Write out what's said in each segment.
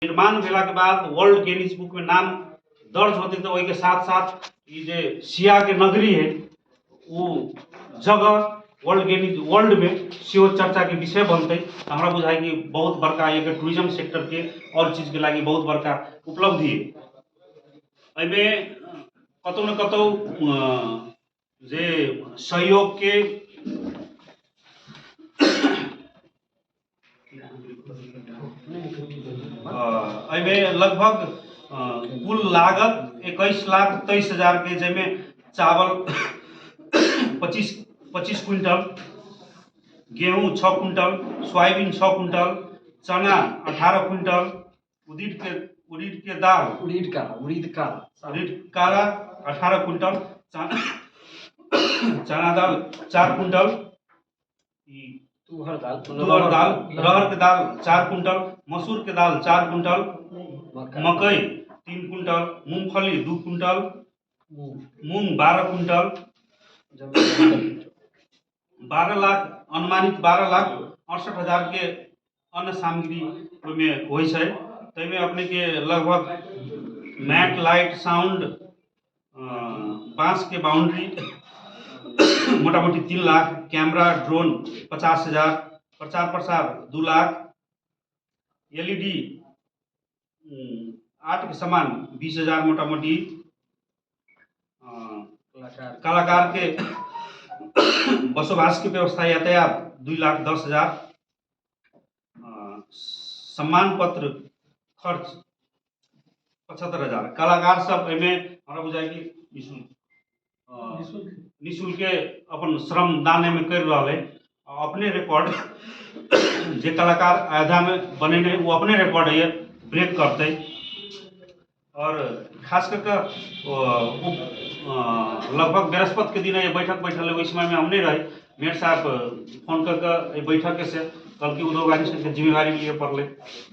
निर्माण भेलाके बाद वर्ल्ड गिनीज बुकमे नाम दर्ज होतै, तऽ ओहिके साथ साथ ई जे सियाके नगरी है, ओ जगह वर्ल्ड गिनीज वर्ल्डमे सेहो चर्चाके विषय बनतै। तऽ हमरा बुझाइ कि बहुत बड़का एकर टूरिज्म सेक्टरके आओर चीजके लागि बहुत बड़का उपलब्धि है। एहिमे कतहु ने कतहु जे सहयोगके एहिमे लगभग कुल लागत 21,23,000के, जाहिमे चावल 25 क्विंटल, गेहूँ 6 क्विंटल, सोयाबीन 6 क्विंटल, चना 18 क्विंटल, उड़ीद के दाल उड़ीद का, उड़ीद का। उड़ीद काला 18 क्विंटल, चना दाल 4 क्विंटल, ई तुहर दाल। तुअर दाल, रहर के दाल 4 क्विंटल, मसूर के दाल 4 क्विंटल, मकई 3 क्विंटल, मूंगफली 2 क्विंटल, मूंग 12 क्विंटल, 12 लाख, अनुमानित 12,68,000 के अन्न सामग्री ओहिमे होइ छै। ताहिमे अपनेके लगभग मैट, लाइट, साउंड, बाँसके बाउंड्री मोटामोटी 3 लाख, कैमरा, ड्रोन 50,000, प्रचार प्रसार 2 लाख, एलईडी आर्टके सामान 20,000 मोटामोटी, कलाकारके बसोबासके व्यवस्था, यातायात 2,10,000, सम्मान पत्र खर्च 75,000। कलाकार सब एहिमे हमरा बुझाइ कि निःशुल्क निःशुल्के अपन श्रमदान एहिमे करि रहल है। आ अपने रिकॉर्ड जे कलाकार अयोध्यामे बनेने, ओ अपने रिकॉर्ड ये ब्रेक करतै। और खास कऽ कऽ लगभग बृहस्पति के दिन ये बैठक बैठल है। ओहि समयमे हम नहि रही। मेयर साहब फोन कऽ कऽ एहि बैठकके से कहलकै, उद्योग वाणिज्य संघके जिम्मेवारी लिए पड़लै,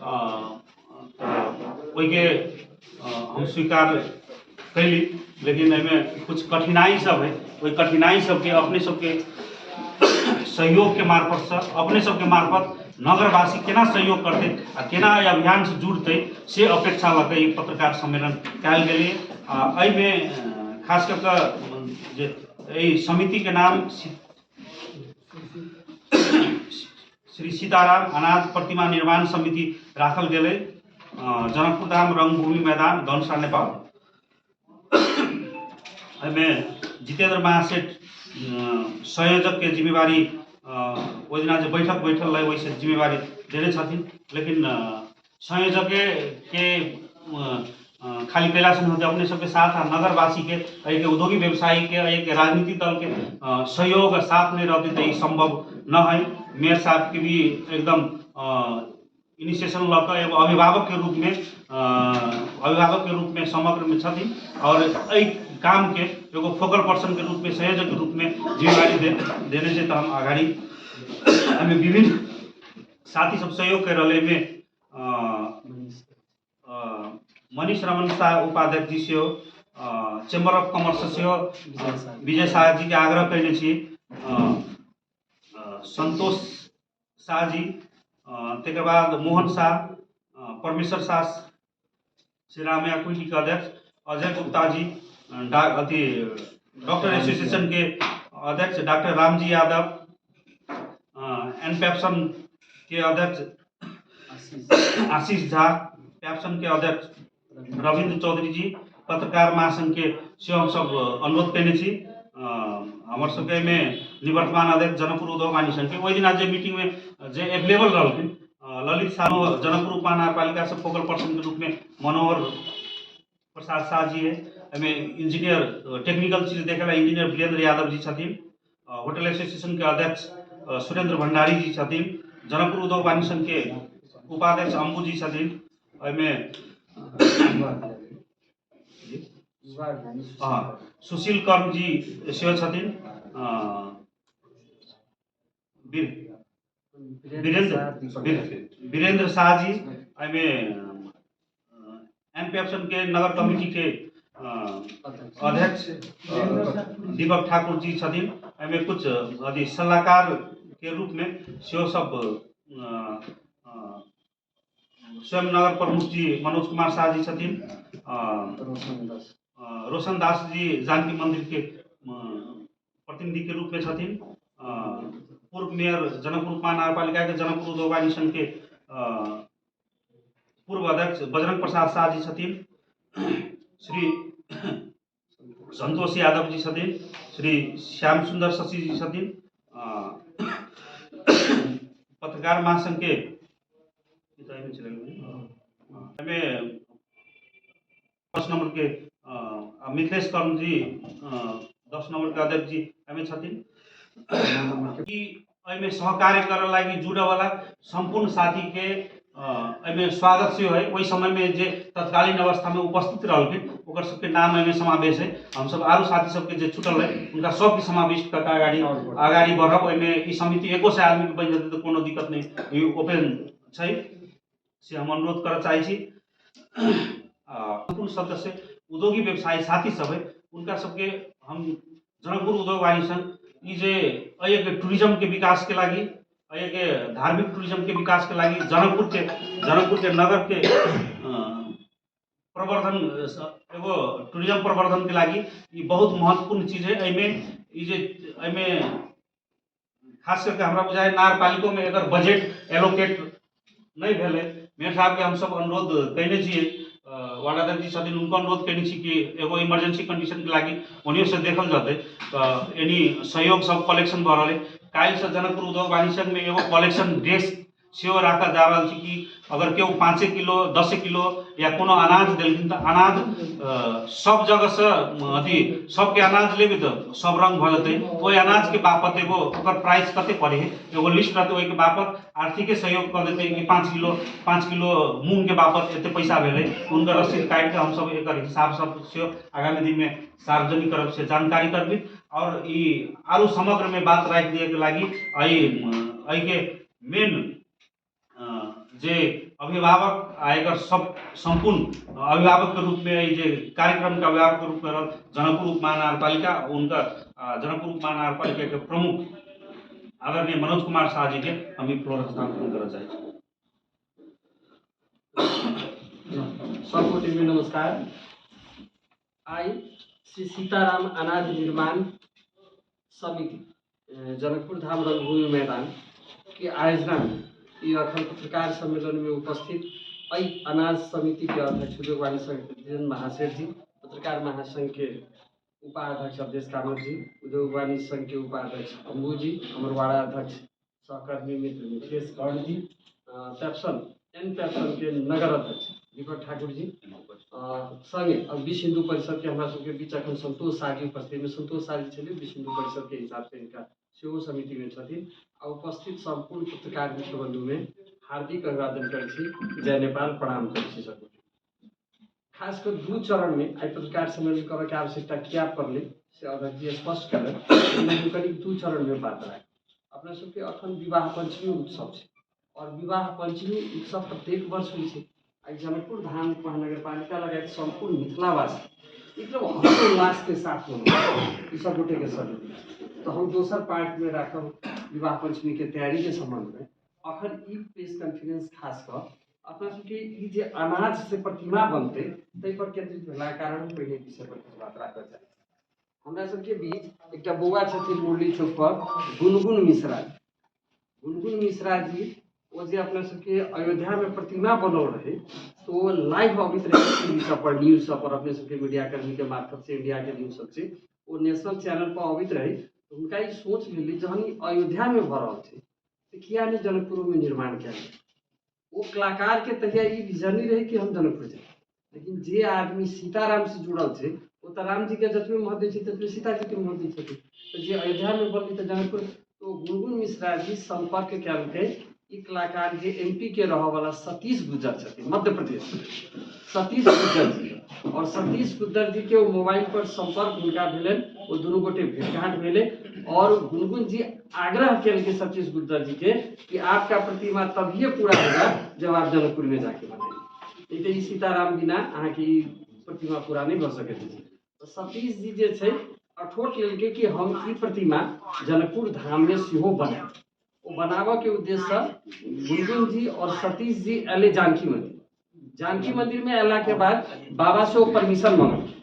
तऽ ओहिके हम स्वीकार कैली। लेकिन एहिमे कुछ कठिनाइ सब है। ओहि कठिनाइ सबके अपने सबके सहयोगके मार्फतसँ, अपने सबके मार्फत नगरवासी केना सहयोग करतै आ केना एहि अभियानसँ जुड़तै, से अपेक्षा लऽ कऽ ई पत्रकार सम्मेलन कयल गेलै। आ एहिमे खास कऽ कऽ जे एहि समितिके नाम श्री सीताराम अनाज प्रतिमा निर्माण समिति राखल गेलै, जनकपुर धाम, रङ्गभूमि मैदान, धनुषा, नेपाल। एहिमे जितेन्द्र महासेठ संयोजकके जिम्मेवारी, ओहि दिना जे बैठक बैठल रहै, ओहिसँ जिम्मेवारी देने छथिन। लेकिन संयोजके के खाली कयलासँ नहि होतै। अपने सबके साथ आ नगरवासीके, एहिके उद्योगी व्यवसायीके, एहिके राजनीतिक दलके सहयोग आ साथ नहि रहतै तऽ ई सम्भव न है। मेयर साहबके भी एकदम इनिशिएशन लऽ कऽ एगो अभिभावकके रूपमे समग्रमे छथिन आओर एहि कामके एगो फोकल पर्सनके रूपमे, संयोजकके रूपमे जिम्मेवारी देने छै। तऽ हम अगाडि एहिमे विभिन्न साथी सब सहयोग करि रहल। एहिमे मनीष रमन शाह उपाध्यक्ष जी सेहो, चैम्बर ऑफ कॉमर्स सेहो विजय शाह जीके आग्रह कयने छी, संतोष शाह जी, तकर बाद मोहन शाह, परमेश्वर शाह, श्री रामैया कमिटीके अध्यक्ष अजय गुप्ता जी, डा अथी डॉक्टर एसोसिएशन के अध्यक्ष डॉक्टर रामजी यादव, एन पैप्सन के अध्यक्ष आशीष झा, पैप्सन के अध्यक्ष रविन्द्र चौधरी जी, पत्रकार महासंघ के सेहो हमसब अनुरोध कयने छी। हमर सबके एहिमे निवर्तमान अध्यक्ष जनकपुर उद्योग वाणिज्य संघके, ओहि दिना जे मीटिंगमे जे एवेलेबल रहलखिन, ललित साह, जनकपुर उपमहानगरपालिका से फोकल पर्सन के रूप में मनोहर प्रसाद शाह जी है। एहिमे इंजीनियर, टेक्निकल चीज देखे ला इंजीनियर वीरेंद्र यादव जी छथिन, होटल एसोसिएशन के अध्यक्ष सुरेंद्र भंडारी जी छथिन, जनकपुर उद्योग वाणिज्य संघ के उपाध्यक्ष अम्बू जी छथिन। एहिमे सुशील कर्म जी सेहो छथिन, वीरेंद्र वीरेंद्र शाह जी। एहिमे एनपीएफएन के नगर कमिटी के अध्यक्ष दीपक ठाकुर जी छथिन। एहिमे कुछ अथी सलाहकार के रूपमे सेहो सब स्वयं नगर प्रमुख जी मनोज कुमार शाह जी छथिन, रोशन दास, रोशन दास जी जानकी मंदिर के प्रतिनिधि के रूप में छथिन, पूर्व मेयर जनकपुर उपमहानगरपालिका के जनकपुर उद्योग वाणिज्य संघ के पूर्व अध्यक्ष बजरंग प्रसाद शाह जी छथिन, श्री संतोष यादव जी छथिन, श्री श्याम सुंदर शशि जी छथिन, पत्रकार महासंघ के एहिमे 10 नंबर के मिथिलेश कर्ण जी 10 नंबर के अध्यक्ष जी एहिमे छथिन। ई एहिमे सहकार्य करऽ लागि जुड़ऽवला सम्पूर्ण साथीके एहिमे स्वागत सेहो है। ओहि समयमे जे तत्कालीन अवस्थामे उपस्थित रहलखिन ओकर सबके नाम एहिमे समावेश है। हमसब आरो साथी सबके जे छुटल है हुनका सबके समाविष्ट कऽ के अगाडि अगाडि बढ़ब। एहिमे ई समिति 100 आदमीके बनि जेतै तऽ कोनो दिक्कत नहि, ई ओपन छै, से हम अनुरोध करऽ चाहै छी। सम्पूर्ण सदस्य उद्योगी व्यवसायी साथी सब है उनका सबके हम जनकपुर उद्योग वाणिज्य संघ ई जे एहिके टूरिज्म के विकास के लागि, एहिके धार्मिक टूरिज्म के विकास के लागि, जनकपुर के नगर के प्रवर्धन, एगो टूरिज्म प्रवर्धन के लागि ई बहुत महत्वपूर्ण चीज है। एहिमे ई जे एहिमे खास करके हमरा बुझाइ नगरपालिको में एकर बजट एलोकेट नहीं भेलै। मेयर साहब के हमसब अनुरोध कयने छियै, वार्ड अध्यक्ष जी छथिन हुनको अनुरोध कयने छी कि एगो इमरजेंसी कंडीशन के लागि ओनियो से देखल जतै तऽ एनी सहयोग सब कलेक्शन भऽ रहल है। काल्हिसँ जनकपुर उद्योग वाणिज्य संघ में एगो कलेक्शन डेस्क सेहो राखल जा रहल छै कि अगर केओ 5 किलो 10 किलो या कोनो अनाज देलखिन तऽ अनाज सब जगहसँ अथी सबके अनाज लेबै तऽ सब रंग भऽ जेतै, ओहि अनाजके बापत एगो ओकर प्राइस कते पड़ै है एगो लिस्ट रहतै, ओहिके बापत आर्थिके सहयोग कऽ देतै कि 5 किलो मूँगके बापत एते पैसा भेलै, हुनकर रसीद काटिके हमसब एकर हिसाब सब सेहो आगामी दिनमे सार्वजनिक करब से जानकारी करबी। और ई आरो समग्रमे बात राखि दिएके लागि एहिके मेन जे अभिभावक आ एकर सब सम्पूर्ण अभिभावक के रूप में ई जे कार्यक्रम के अभिभावक के रूप में रहल जनकपुर उपमहानगरपालिका, उनकर जनकपुर उपमहानगरपालिका के प्रमुख आदरणीय मनोज कुमार शाह जी के हम ई फ्लोर हस्तांतरण करऽ चाहै छी। सब गोटे में नमस्कार। आई श्री सीताराम अनाज निर्माण समिति जनकपुर धाम रंगभूमि मैदान के आयोजना में ई अखन पत्रकार सम्मेलन में उपस्थित एहि अनाज समिति के अध्यक्ष उद्योग वाणिज्य संघ के धीरेन्द्र महासेठ जी, पत्रकार महासंघ के उपाध्यक्ष अवधेश कामत जी, उद्योग वाणिज्य संघ के उपाध्यक्ष अम्बू जी, हमर वार्ड अध्यक्ष सहकर्मी मित्र मिथिलेश कर्ण जी, पेप्सन एन पेप्सन के नगर अध्यक्ष दीपक ठाकुर जी, संगे अब विश्व हिंदू परिषद के हमरा सबके बीच अखन संतोष शाह जी उपस्थित में संतोष शाह जी छथिन, विश्व हिंदू परिषद के हिसाब से इनका सेहो समिति में छथिन। आ उपस्थित संपूर्ण पत्रकार मित्र बंधु में हार्दिक अभिवादन करै छी, जय नेपाल, प्रणाम करै छी सबके। खास कर 2 चरण में आई पत्रकार सम्मेलन करऽ के आवश्यकता किया पड़लै से अध्यक्ष जी स्पष्ट कयलनि। करीब 2 चरण में बात राख। अपना सबके अखन विवाह पंचमी उत्सव छै और विवाह पंचमी उत्सव प्रत्येक वर्ष होइ छै। आई जनकपुर धाम महानगरपालिका लगायत सम्पूर्ण मिथिलावासी एकदम हर्षोल्लास के साथ मनबै ई सब गोटे के सहयोग। तो हम दोसर पार्ट में राखब विवाह पंचमी के तैयारी के संबंध में। अखन ई प्रेस कॉन्फ्रेंस खास कऽ अपना सबके ई जे अनाज से प्रतिमा बनतै ताहि पर केंद्रित भेला के कारण हम पहिले विषय पर किछु बात राखऽ चाहै छी। हमरा सबके बीच एकटा बौआ छथिन मुरली चौक पर गुनगुन मिश्रा जी। गुनगुन मिश्रा जी ओ जे अपना सबके अयोध्या में प्रतिमा बनल रहे तो ओ लाइव अबैत रहे टीवी सब पर, न्यूज सब पर, अपने सबके मीडिया कर्मी के मार्फत से इंडिया के न्यूज सब से ओ नेशनल चैनल पर अबैत रहे। तो हुनका ई सोच भेलै जहन ई अयोध्या में भऽ रहल छै तऽ किया नहि जनकपुरो में निर्माण कयल जाय। ओ कलाकार के तहिया ई विजन नहीं रहे कि हम जनकपुर जाए, लेकिन जे आदमी सीताराम से जुड़ल छै ओ तऽ राम जी के जतबे महत्व दै छै ततबे सीता जी के महत्व दै छथिन। तऽ जे अयोध्या में बनलै तऽ जनकपुर, तो गुनगुन मिश्रा जी संपर्क कयलकै ई कलाकार जे एम पी के रहऽवला सतीश गुज्जर छथिन मध्य प्रदेश, सतीश गुज्जर जी। और सतीश गुज्जर जी के ओ मोबाइल पर संपर्क हुनका भेलनि, ओ दुनू गोटे भेंटघाट भेलै और गुनगुन जी आग्रह केलकै सतीश गुज्जर जी के कि आपका प्रतिमा तभिए पूरा होगा जब आप जनकपुर में जाके बनाइए, नहीं तो ई सीताराम बिना अहाँके ई प्रतिमा पूरा नहीं भऽ सकैत अछि। तऽ सतीश जी जे छै अठोट लेलकै कि हम ई प्रतिमा जनकपुर धाम में सेहो बनायब। ओ बनाबऽके उद्देश्यसँ गुनगुन जी आओर सतीश जी अयलै जानकी मन्दिर। जानकी मन्दिरमे अयलाके बाद बाबासँ ओ परमिशन मङ्गलखिन।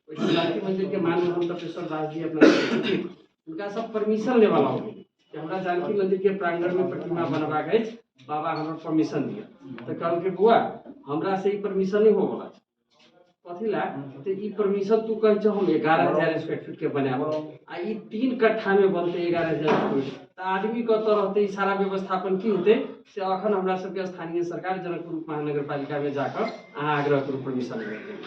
ओहिठाम जानकी मन्दिरके मानमोहन तपेश्वर दास जी अपना छथिन, हुनका सब परमिशन लेबऽ लागल कि हमरा जानकी मन्दिरके प्राङ्गणमे प्रतिमा बनबाक अछि, बाबा हमरा परमिशन दिअ। तऽ कहलकै बौआ हमरा से ई परमिशन नहि होबऽवला छै। कथी लए? तऽ ई परमिशन तू कहै छौ हम 11,000 स्क्वायर फीटके बनायब आ ई 3 कट्ठामे बनतै 11,000 स्क्वायर फीट, तऽ आदमी कतऽ रहतै, ई सारा व्यवस्थापन की हेतै? से अखन हमरा सबके स्थानीय सरकार जनकपुर उप महानगरपालिकामे जाकऽ अहाँ आग्रह करू परमिशन लेबै।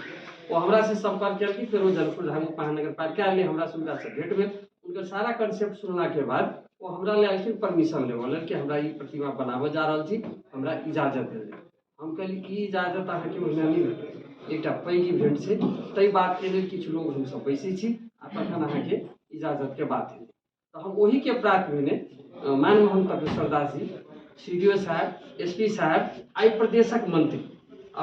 ओ हमरा से सम्पर्क केलखिन, फेर ओ जनकपुर धाम उप महानगरपालिका एलै, हमरा से हुनकासँ भेट भेल। हुनकर सारा कॉन्सेप्ट सुनलाके बाद ओ हमरा लए एलखिन परमिशन लेबऽ लेल कि हमरा ई प्रतिमा बनाबऽ जा रहल छी, हमरा इजाजत देल जाय। हम कहली ई इजाजत अहाँके ओहिना नहि भेटत, एकटा पैघ इवेंट छै, ताहि बातके लेल किछु लोग हमसब बैसै छी आ तखन अहाँके इजाजतके बात हेतै। तऽ हम ओहीके प्राप्त भेने मानमोहन Tapeshwar Das ji, C D O साहब, एस पी साहब, आइ प्रदेशक मंत्री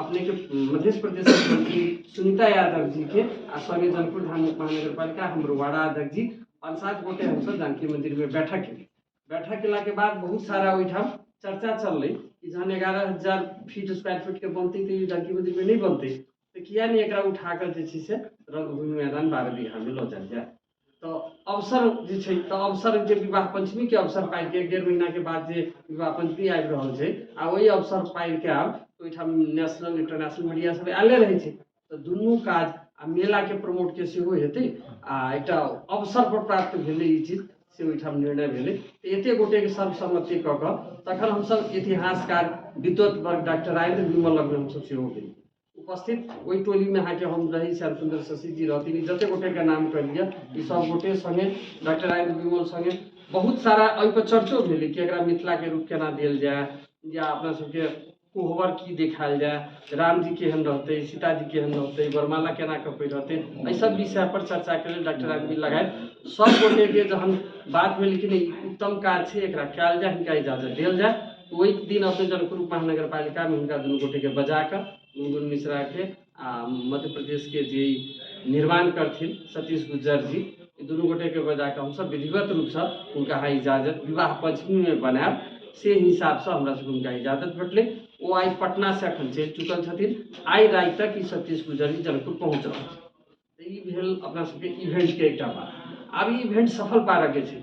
अपनेके मध्य प्रदेशक मंत्री सुनीता यादव जीके आ संगे जनकपुर धाम उप महानगरपालिका हमर वार्ड अध्यक्ष जी, 5-7 गोटे हमसब जानकी मन्दिरमे बैठक केली। बैठक केलाके बाद बहुत सारा ओहिठाम चर्चा चललै कि जहन 11,000 फीट स्क्वायर फीटके बनतै तऽ ई जानकी मन्दिरमे नहि बनतै, तऽ किया नहि एकरा उठा कऽ जे छै से रंगभूमि मैदान 12 बीघामे लऽ जायल जाय। तऽ अवसर जे छै, तऽ अवसर जे विवाह पंचमीके अवसर पाबिके 1-1.5 महीनाके बाद जे विवाह पंचमी आबि रहल छै आ ओहि अवसर पाबिके आब ओहिठाम नेशनल इंटरनेशनल मीडिया सब आयले रहै छै, तऽ दुनू काज आ मेलाके प्रमोटके सेहो हेतै आ एकटा अवसर पर प्राप्त भेलै ई चीज, से ओहिठाम निर्णय भेलै। तऽ एते गोटेके सर्वसम्मति कऽ कऽ तखन हमसब इतिहासकार विद्वत वर्ग डॉक्टर राजेंद्र विमल लगमे हमसब सेहो गेली उपस्थित। ओहि टोलीमे अहाँके हम रही, श्याम सुन्दर शशि जी रहथिन, जते गोटेके नाम कहलियै ई सब गोटे सङ्गे डॉक्टर राजेंद्र विमल सङ्गे बहुत सारा एहिपर चर्चो भेलै कि एकरा मिथिलाके रूप केना देल जाय या अपना सबके कोहबर की देखायल जाय, रामजी केहन रहतै, सीताजी केहन रहतै, वरमाला केना कऽ पहिरतै, एहि सब विषय पर चर्चा के लेल डॉक्टर आदमी लगायत सब गोटेके जहन बात भेल कि नहि उत्तम काज छै, एकरा कयल जाय, हिनका इजाजत देल जाय, ओहि दिन अपने जनकपुर महानगरपालिकामे हुनका दुनू गोटेके बजा कऽ गुनगुन मिश्राके आ मध्य प्रदेशके जे निर्माण करथिन सतीश गुज्जर जी, ई दुनू गोटेके बजा कऽ हमसब विधिवत रूपसँ हुनका अहाँ इजाजत विवाह पंचमीमे बनायब से हिसाबसँ हमरा सबके हुनका इजाजत भेटलै। ओ आइ पटनासँ एखन चलि चुकल छथिन, आइ राति तक ई सतीश गुज्जर जी जनकपुर पहुँच रहल छथिन। तऽ ई भेल अपना सबके इवेंटके एकटा बात। आब ई इवेंट सफल पारऽके छै